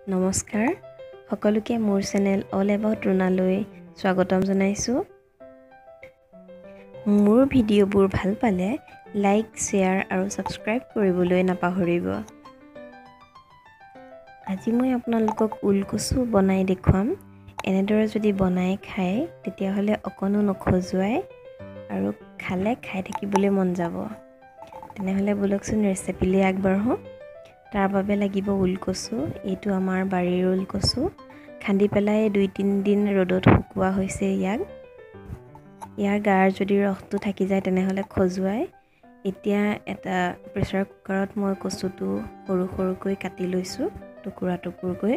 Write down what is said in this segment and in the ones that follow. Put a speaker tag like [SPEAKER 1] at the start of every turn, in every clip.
[SPEAKER 1] নমস্কাৰ সকলোকে মোৰ চেনেল অল এবাউট ৰুণালৈ স্বাগতম জনাইছোঁ। মোৰ ভিডিঅ'বোৰ ভাল পালে লাইক, শ্বেয়াৰ আৰু ছাবস্ক্ৰাইব কৰিবলৈ নাপাহৰিব। আজি মই আপোনালোকক ওলকচু বনাই দেখুৱাম। এনেদৰে যদি বনাই খায় তেতিয়াহ'লে অকণো নখজুৱাই আৰু খালে খাই থাকিবলৈ মন যাব। তেনেহ'লে ব'লকচোন ৰেচিপিলৈ আগবাঢ়োঁ। তাৰ বাবে লাগিব ওলকচু। এইটো আমাৰ বাৰীৰ ওলকচু, খান্দি পেলাই 2-3 দিন ৰ'দত শুকোৱা হৈছে। ইয়াৰ গাৰ যদি ৰসটো থাকি যায় তেনেহ'লে খজুৱাই। এতিয়া এটা প্ৰেছাৰ কুকাৰত মই কচুটো সৰু সৰুকৈ কাটি লৈছোঁ, টুকুৰা টুকুৰকৈ।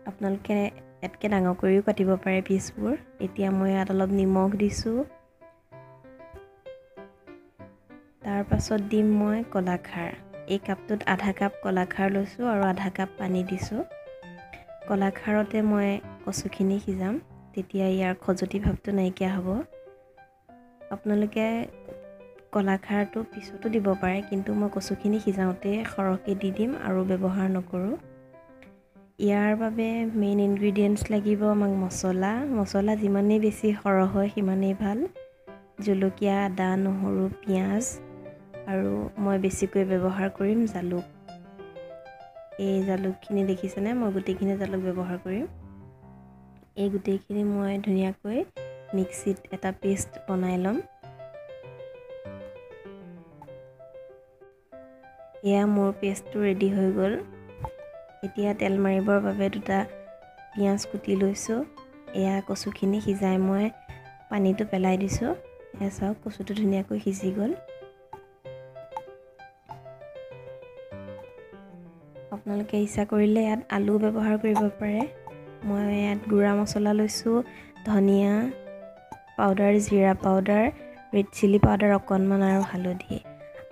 [SPEAKER 1] আপোনালোকে ইয়াতকৈ ডাঙৰ কৰিও কাটিব পাৰে পিচবোৰ। এতিয়া মই ইয়াত অলপ নিমখ দিছোঁ। তাৰপাছত দিম মই কলাখাৰ। এই কাপটোত আধা কাপ কলাখাৰ লৈছোঁ আৰু আধা কাপ পানী দিছোঁ। কলাখাৰতে মই কচুখিনি সিজাম, তেতিয়া ইয়াৰ খজুৱতি ভাৱটো নাইকিয়া হ'ব। আপোনালোকে কলাখাৰটো পিছতো দিব পাৰে, কিন্তু মই কচুখিনি সিজাওঁতে সৰহকৈ দি দিম আৰু ব্যৱহাৰ নকৰোঁ। ইয়াৰ বাবে মেইন ইনগ্ৰিডিয়েণ্টছ লাগিব আমাক মছলা। মছলা যিমানেই বেছি সৰহ হয় সিমানেই ভাল। জলকীয়া, আদা, নহৰু, পিঁয়াজ আৰু মই বেছিকৈ ব্যৱহাৰ কৰিম জালুক। এই জালুকখিনি দেখিছেনে, মই গোটেইখিনি জালুক ব্যৱহাৰ কৰিম। এই গোটেইখিনি মই ধুনীয়াকৈ মিক্সিত এটা পেষ্ট বনাই ল'ম। এয়া মোৰ পেষ্টটো ৰেডি হৈ গ'ল। এতিয়া তেল মাৰিবৰ বাবে দুটা পিঁয়াজ কুটি লৈছোঁ। এয়া কচুখিনি সিজাই মই পানীটো পেলাই দিছোঁ। এয়া চাওক, কচুটো ধুনীয়াকৈ সিজি গ'ল। আপোনালোকে ইচ্ছা কৰিলে ইয়াত আলু ব্যৱহাৰ কৰিব পাৰে। মই ইয়াত গুড়া মছলা লৈছোঁ, ধনিয়া পাউডাৰ, জিৰা পাউডাৰ, ৰেড চিলি পাউডাৰ অকণমান আৰু হালধি।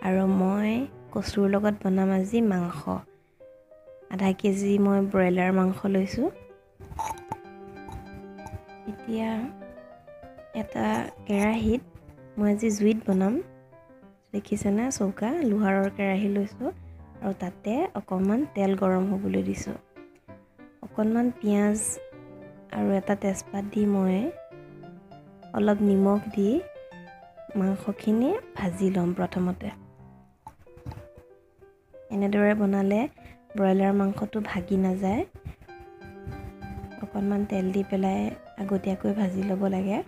[SPEAKER 1] আৰু মই কচুৰ লগত বনাম আজি মাংস। আধা কেজি মই ব্ৰইলাৰ মাংস লৈছোঁ। এতিয়া এটা কেৰাহীত মই আজি জুইত বনাম। দেখিছেনে, চৌকা লোহাৰৰ কেৰাহী লৈছোঁ আৰু তাতে অকণমান তেল গৰম হ'বলৈ দিছোঁ। অকণমান পিঁয়াজ আৰু এটা তেজপাত দি মই অলপ নিমখ দি মাংসখিনি ভাজি ল'ম প্ৰথমতে। এনেদৰে বনালে ব্ৰইলাৰ মাংসটো ভাগি নাযায়। অকণমান তেল দি পেলাই আগতীয়াকৈ ভাজি ল'ব লাগে।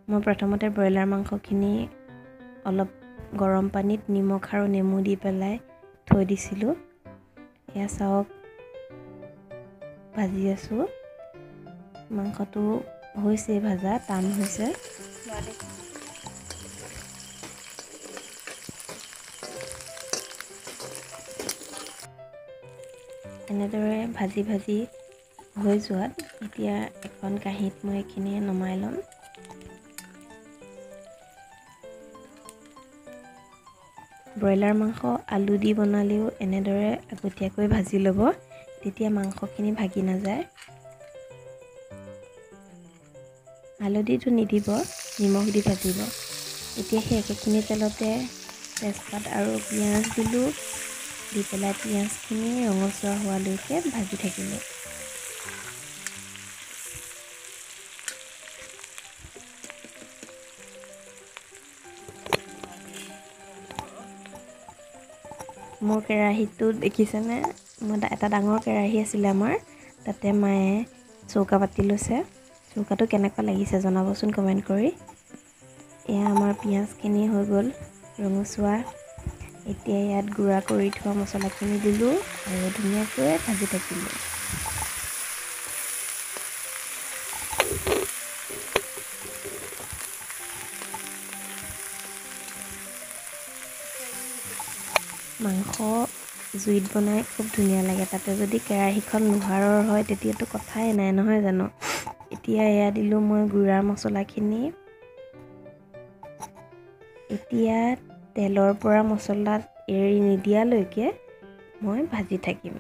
[SPEAKER 1] মই প্ৰথমতে ব্ৰইলাৰ মাংসখিনি অলপ গৰম পানীত নিমখ আৰু নেমু দি পেলাই থৈ দিছিলোঁ। এয়া চাওক, ভাজি আছোঁ। মাংসটো হৈছে ভাজা, টান হৈছে। এনেদৰে ভাজি ভাজি হৈ যোৱাত এতিয়া এখন কাঁহীত মই এইখিনি নমাই ল'ম। ব্ৰইলাৰ মাংস আলু দি বনালেও এনেদৰে আগতীয়াকৈ ভাজি ল'ব, তেতিয়া মাংসখিনি ভাগি নাযায়। হালধিটো নিদিব, নিমখ দি ভাজিব। এতিয়া সেই একেখিনি তেলতে তেজপাত আৰু পিঁয়াজ দিলোঁ। দি পেলাই পিঁয়াজখিনি ৰঙচুৱা হোৱালৈকে ভাজি থাকিলোঁ। মোৰ কেৰাহীটো দেখিছেনে, মই এটা ডাঙৰ কেৰাহী আছিলে আমাৰ, তাতে মায়ে চৌকা পাতি লৈছে। চৌকাটো কেনেকুৱা লাগিছে জনাবচোন কমেণ্ট কৰি। এয়া আমাৰ পিঁয়াজখিনি হৈ গ'ল ৰঙচুৱা। এতিয়া ইয়াত গুড়া কৰি থোৱা মছলাখিনি দিলোঁ আৰু ধুনীয়াকৈ ভাজি থাকিলোঁ। মাংস জুইত বনাই খুব ধুনীয়া লাগে। তাতে যদি কেৰাহীখন লোহাৰৰ হয় তেতিয়াতো কথাই নাই, নহয় জানো? এতিয়া এয়া দিলোঁ মই গুড়া মছলাখিনি। এতিয়া তেলৰ পৰা মছলাত এৰি নিদিয়ালৈকে মই ভাজি থাকিম।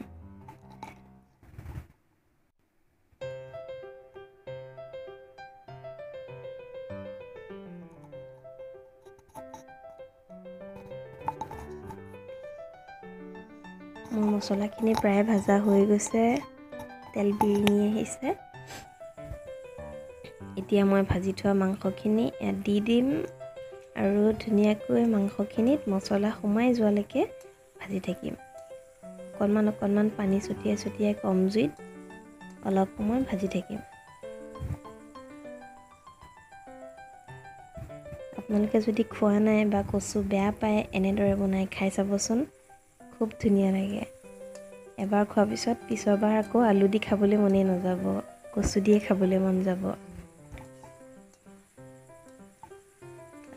[SPEAKER 1] মোৰ মছলাখিনি প্ৰায় ভাজা হৈ গৈছে, তেল বিৰিঙি আহিছে। এতিয়া মই ভাজি থোৱা মাংসখিনি ইয়াত দি দিম আৰু ধুনীয়াকৈ মাংসখিনিত মছলা সোমাই যোৱালৈকে ভাজি থাকিম। অকণমান অকণমান পানী ছটিয়াই ছটিয়াই কম জুইত অলপ সময় ভাজি থাকিম। আপোনালোকে যদি খোৱা নাই বা কচু বেয়া পায়, এনেদৰে বনাই খাই চাবচোন, খুব ধুনীয়া লাগে। এবাৰ খোৱাৰ পিছত পিছৰবাৰ আকৌ আলু দি খাবলৈ মনেই নাযাব, কচু দিয়ে খাবলৈ মন যাব।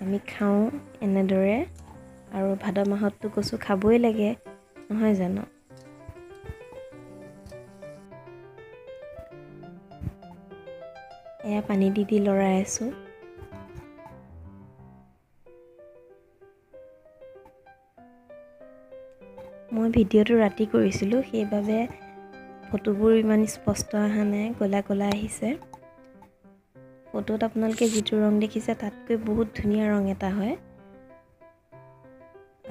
[SPEAKER 1] আমি খাওঁ এনেদৰে, আৰু ভাদ মাহততো কচু খাবই লাগে নহয় জানো? এয়া পানী দি দি লৰাই আছোঁ। মই ভিডিঅ'টো ৰাতি কৰিছিলোঁ, সেইবাবে ফটোবোৰ ইমান স্পষ্ট অহা নাই, ক'লা ক'লা আহিছে। ফটোত আপোনালোকে যিটো ৰং দেখিছে তাতকৈ বহুত ধুনীয়া ৰং এটা হয়।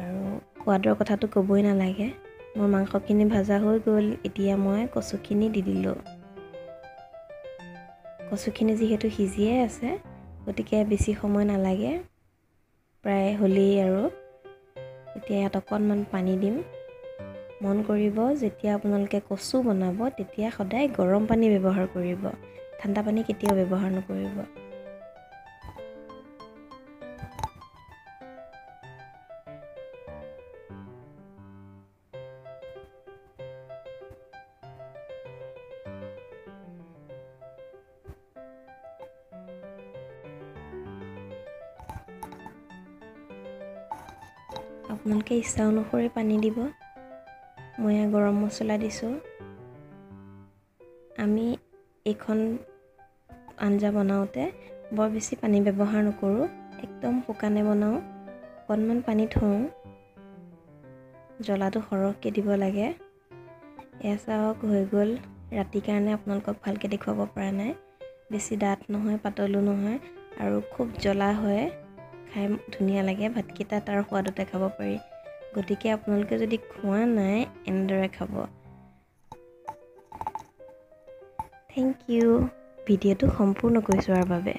[SPEAKER 1] আৰু সোৱাদৰ কথাটো ক'বই নালাগে। মোৰ মাংসখিনি ভাজা হৈ গ'ল। এতিয়া মই কচুখিনি দি দিলোঁ। কচুখিনি যিহেতু সিজিয়ে আছে, গতিকে বেছি সময় নালাগে, প্ৰায় হ'লেই আৰু। এতিয়া ইয়াত অকণমান পানী দিম। মন কৰিব, যেতিয়া আপোনালোকে কচু বনাব তেতিয়া সদায় গৰম পানী ব্যৱহাৰ কৰিব, ঠাণ্ডা পানী কেতিয়াও ব্যৱহাৰ নকৰিব। আপোনালোকে ইচ্ছা অনুসৰি পানী দিব। মই এয়া গৰম মছলা দিছোঁ। আমি এইখন আঞ্জা বনাওঁতে বৰ বেছি পানী ব্যৱহাৰ নকৰোঁ, একদম শুকানে বনাওঁ। অকণমান পানী থওঁ, জ্বলাটো সৰহকৈ দিব লাগে। এয়া চাওক হৈ গ'ল। ৰাতিৰ কাৰণে আপোনালোকক ভালকৈ দেখুৱাব পৰা নাই। বেছি ডাঠ নহয়, পাতলো নহয়, আৰু খুব জ্বলা হয়, খাই ধুনীয়া লাগে। ভাতকেইটা তাৰ সোৱাদতে খাব পাৰি। গতিকে আপোনালোকে যদি খোৱা নাই, এনেদৰে খাব। Thank U ভিডিঅ'টো সম্পূৰ্ণকৈ চোৱাৰ বাবে।